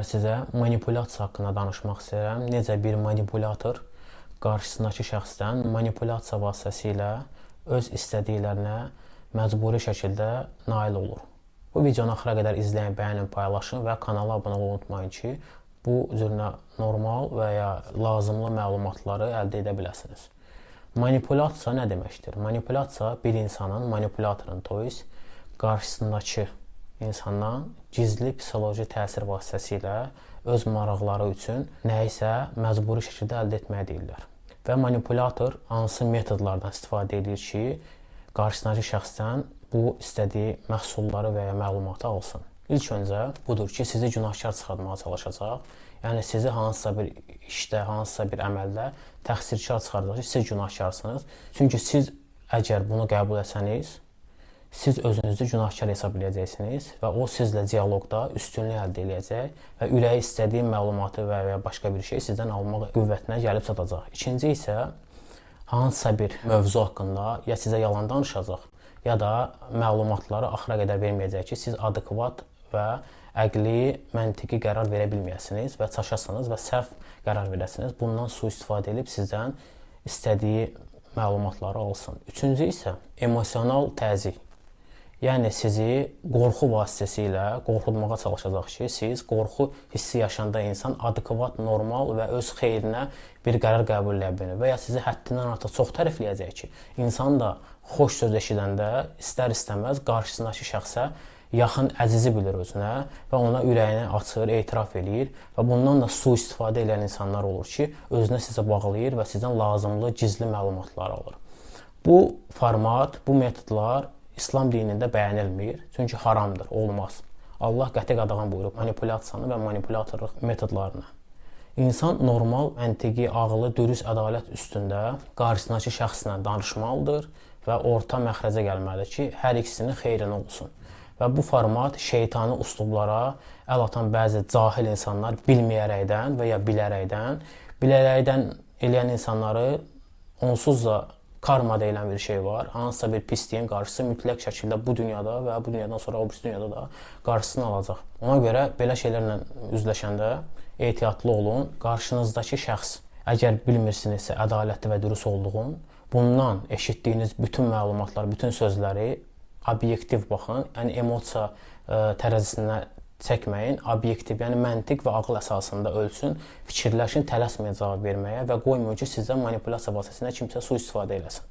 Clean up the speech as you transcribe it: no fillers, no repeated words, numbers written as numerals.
Sizə manipulyasiya haqqında danışmaq istəyirəm. Necə bir manipulyator qarşısındakı şəxsdən manipulyasiya vasitəsilə öz istədiklərinə məcburi şəkildə nail olur. Bu videonu axıra qədər izləyin, bəyənin, paylaşın və kanala abunə olmayı unutmayın ki, bu cür normal və ya lazımlı məlumatları əldə edə biləsiniz. Manipulyasiya nə deməkdir? Manipulyasiya bir insanın, manipulyatorun, tois, qarşısındakı insandan gizli psixoloji təsir vasitəsilə öz maraqları üçün nəyisə məcburi şəkildə əldə etməyə deyirlər. Və manipulyator hansı metodlardan istifadə edir ki, qarşısındakı şəxsdən bu istədiyi məhsulları və ya məlumatı alsın. İlk öncə budur ki, sizi günahkar çıxartmağa çalışacaq. Yəni sizi hansısa bir işdə, hansısa bir əməldə təqsirkar çıxardacaq ki, siz günahkarsınız. Çünki siz əgər bunu qəbul etsəniz, siz özünüzü günahkar hesab edəcəksiniz və o sizlə dialoqda üstünlük əldə edəcək və ürəyi istədiyi məlumatı və ya başqa bir şey sizdən almaq qüvvətinə gəlib çatacaq. İkinci isə hansısa bir mövzu haqqında ya sizə yalan danışacaq, ya da məlumatları axıra qədər verməyəcək ki, siz adekvat və əqli, məntiqi qərar verə bilməyəsiniz və çaşasınız və səhv qərar verəsiniz. Bundan sui-istifadə edib sizdən istədiyi məlumatları alsın. Üçüncü isə emosional təzyiq. Yəni sizi qorxu vasitəsilə qorxutmağa çalışacaq ki, siz qorxu hissi yaşanda insan adekvat, normal və öz xeyrinə bir qərar qəbul edə bilir və ya sizi həddindən artıq çox tərifləyəcək ki, insan da xoş söz eşidəndə istər-istəməz qarşısındakı şəxsə yaxın əzizi bilir özünə və ona ürəyini açır, etiraf eləyir və bundan da sui-istifadə edən insanlar olur ki, özünə sizə bağlayır və sizdən lazımlı gizli məlumatları alır. Bu format, bu metodlar İslam dinində bəyənilmir, çünki haramdır, olmaz. Allah qəti qadağan buyurub manipulyasiyanı və manipulyatorluq metodlarını. İnsan normal, məntiqi, ağılı, dürüst ədalət üstündə qarşısındakı şəxslə danışmalıdır və orta məxrəcə gəlməlidir ki, hər ikisinin xeyrinə olsun. Və bu format şeytani üslublara əl atan bəzi cahil insanlar bilməyərəkdən və ya bilərəkdən eləyən insanları onsuz da karma deyilən bir şey var. Hansısa bir pisliyin qarşısı mütləq şəkildə bu dünyada və bu dünyadan sonra o birisi dünyada da qarşısını alacaq. Ona görə belə şeylərlə üzləşəndə ehtiyatlı olun. Qarşınızdakı şəxs əgər bilmirsinizsə ədalətli və dürüst olduğun, bundan eşitdiyiniz bütün məlumatlar, bütün sözləri obyektiv baxın. Yəni emosiya tərəzisinə çəkməyin, obyektiv, yəni məntiq və ağıl əsasında ölçün, fikirləşin, tələsməyin cavab verməyə və qoymayın ki, sizdən manipulyasiya vasitəsilə kimsə sui-istifadə eləsin.